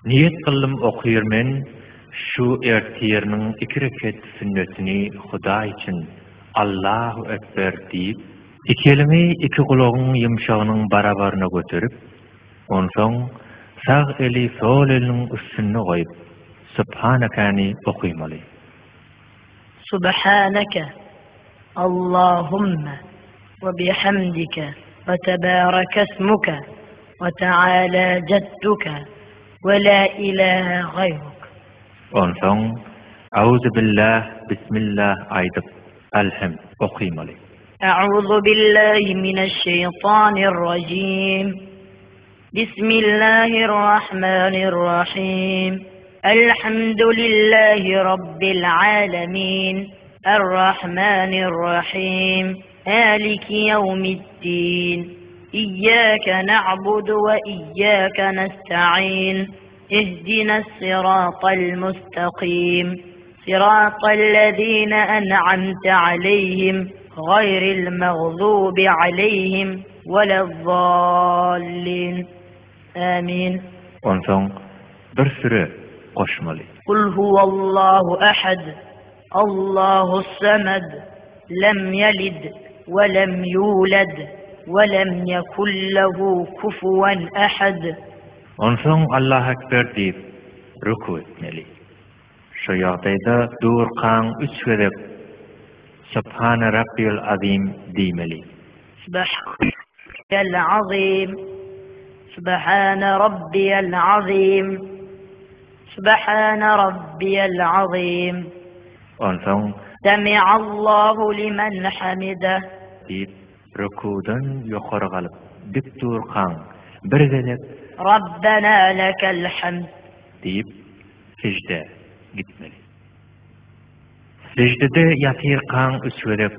Niýet kyldym okyr men şu ertirniň iki reket sünnetini Hudaý üçin Allahu Ekber diýip, iki eliňi iki gulagyň ýumşagynyň barabaryna göterip, onsoň sag eli sol eliniň üstünde goýup Subhanekäni okymaly. Subhaneke Allahümme we bihamdike we tebareke smuke we teala jedduke we la ilahe gaýruk. Onsoň Auzubillah Bismillah aýdyp Elhemd okymaly. Auzu billahi mineşşeýtanirrajim. Bismillahirrahmanirrahim. Elhamdülillahi Rabbil alemin. Errahmanirrahim. Maliki ýewmiddin. Iyyake na'budu we iyyake nesta'in. Ihdinas syratal mustaqim. Syratal lezine en'amte aleyhim. Gaýril magzubi aleyhim welezzallin. Amin. Onsoň bir süre goşmaly. Kul huwallahu ahad, Allahus samed, lem yelid we lem yulad we lem yekun lehu kufuwen ahad. Onsoň Allahu ekber diýip ruku etmeli. Şo ýagdaýda durkaň üç gezek Subhane Rabbiýel Azim diýmeli. Subhane Azim, Subhane Rabbiýel Azim, Subhane Rabbiýel Azim. Onsoň. Semiallahu limen hamideh. Diýip, rükuwdan ýokary galyp, dik durkaň, bir gezek. Rabbena lekel hamd. Diýip, seždä gitmeli. Seždede ýatyrkaň üç gezek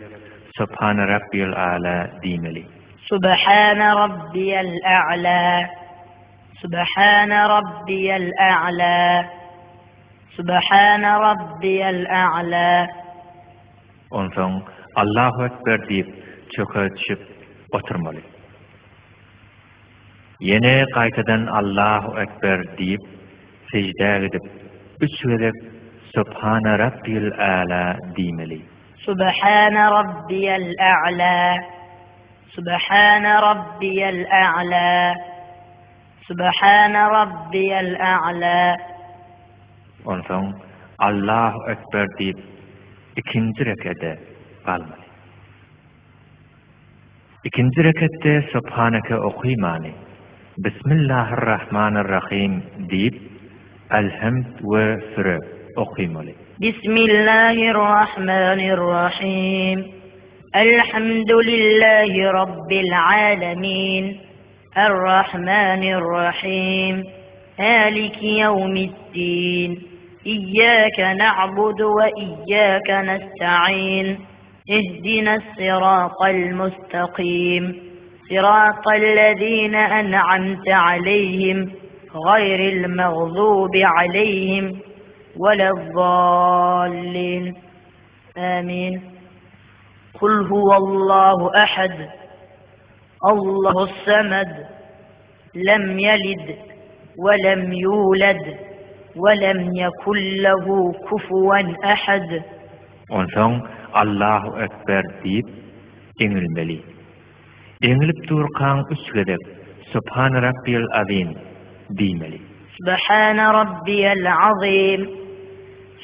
Subhane Rabbiýel A'la diýmeli. Subhane Rabbiýel A'la, Subhane Rabbiýel A'la, Subhane Rabbiýel A'la. Onsoň Allahu Ekber diýip çöke düşüp oturmaly. Ýene gaýtadan Allahu Ekber diýip seždä gidip, üç gezek Subhane Rabbiýel A'la diýmeli. Subhane Rabbiýel A'la, Subhane Rabbiýel A'la, Subhane Rabbiýel A'la. Onsoň Allahu Ekber diýip ikinji rekede galmaly. Ikinji reketde Subhaneke okymany, Bismillahirrahmanirrahym diýip, Elhemd we süre okymaly. Bismillahirrahmanirrahym. Elhamdülillahi Rabbil alemin. Errahmanirrahym. Maliki ýewmiddin. Iyyake na'budu we iyyake nesta'in. Ihdinas syratal mustaqim. Syratal lezine en'amte aleyhim. Gaýril magzubi aleyhim welezzallin. Amin. Kul huwallahu ahad. Allahus samed. Lem yelid we lem yulad we lem yekun lehu kufuwen ahad. Onsoň Allahu Ekber diýip eňilmeli. Eňilip durkaň üç gezek Subhane Rabbiýel Azim diýmeli. Subhane Rabbiýel Azim,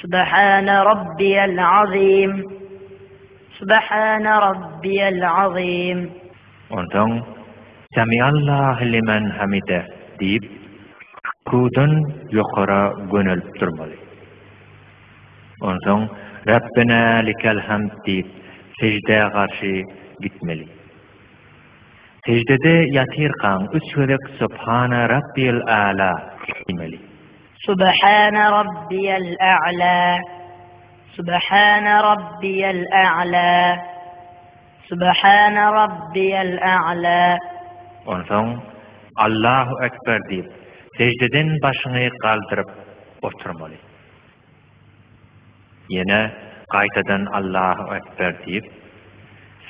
Subhane Rabbiýel Azim, Subhane Rabbiýel Azim. Onsoň Semiallahu limen hamideh diýip, rukudan ýokara gönelip durmaly. Onsoň Rabbena likel hamd diýip, seždä garşy gitmeli. Seždede ýatyrkaň üç gezek Subhana Rabbiýel A'la diýmeli. Subhana Rabbiýel A'la, Subhana Rabbiýel A'la. Subhana Rabbiýel A'la. Onsoň Allahu Ekber diýip, seždeden başyňy galdyryp oturmaly. Ýene gaýtadan Allahu Ekber diýip,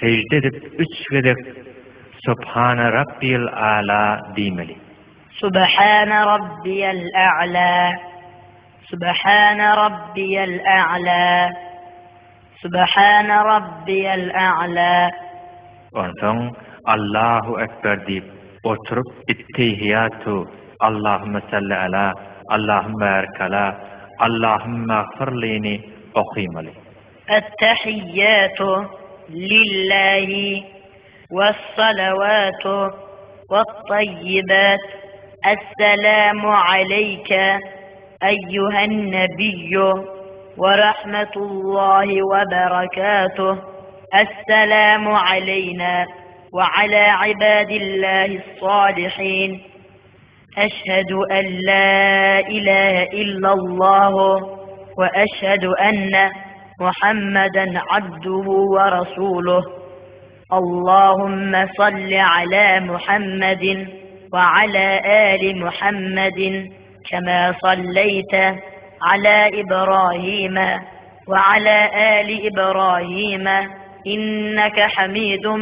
sežde edip üç gezek Subhana Rabbiýel A'la diýmeli. Subhana rabbiyal a'la. Subhana rabbiyal a'la. Subhana rabbiyal a'la. Onsoň Allahu ekber diýip, oturyp Ettehiýatu, Allahümme salli ala, Allahümme barik ala, Allahümme agfirlini okymaly. Ettehiýatu lillahi wessalawatu wettaýýibat Esselamu aleýke eýýuhen nebiyyu we rahmetullahi we berekatuh Esselamu aleýna we ala ibadillahi salihin Eşhedü en la ilahe illallahu we eşhedü enne Muhammeden abduhu we rasuluh. Allahümme salli ala Muhammedin we ala ali Muhammedin kema salleyte ala İbrahime we ala ali İbrahime inneke hamidun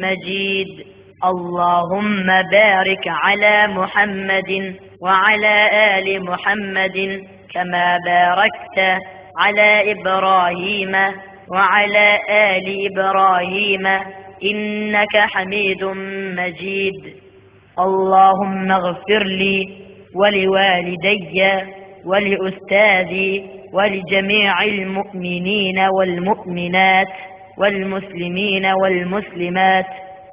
mecid. Allahümme barik ala Muhammedin we ala ali Muhammedin kema barakte ala İbrahime we ala ali İbrahime inneke hamidun mecid. Allahümme gfir li we li valideyye we li ustazi we li cemi'il mu'minine vel mu'minat vel muslimine vel muslimat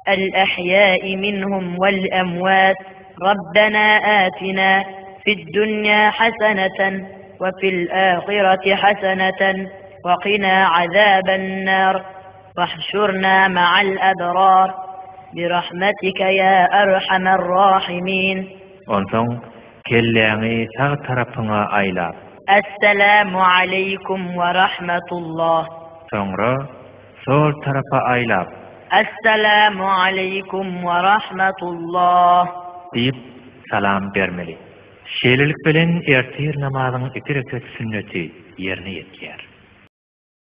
الأحياء منهم والأموات ربنا آتنا في الدنيا حسنة وفي الآخرة حسنة وقنا عذاب النار واحشرنا مع الأبرار برحمتك يا أرحم الراحمين Onsoň kelläňi sag tarapyňa aýlap. Esselamu aleýkum we rahmetullah. Soňra Sol tarapa aýlap. Esselamu aleýkum we rahmetullah. Diýip, salam bermeli. Şeýlelik bilen ertir namazyň iki rekat sünneti ýerine ýetýär.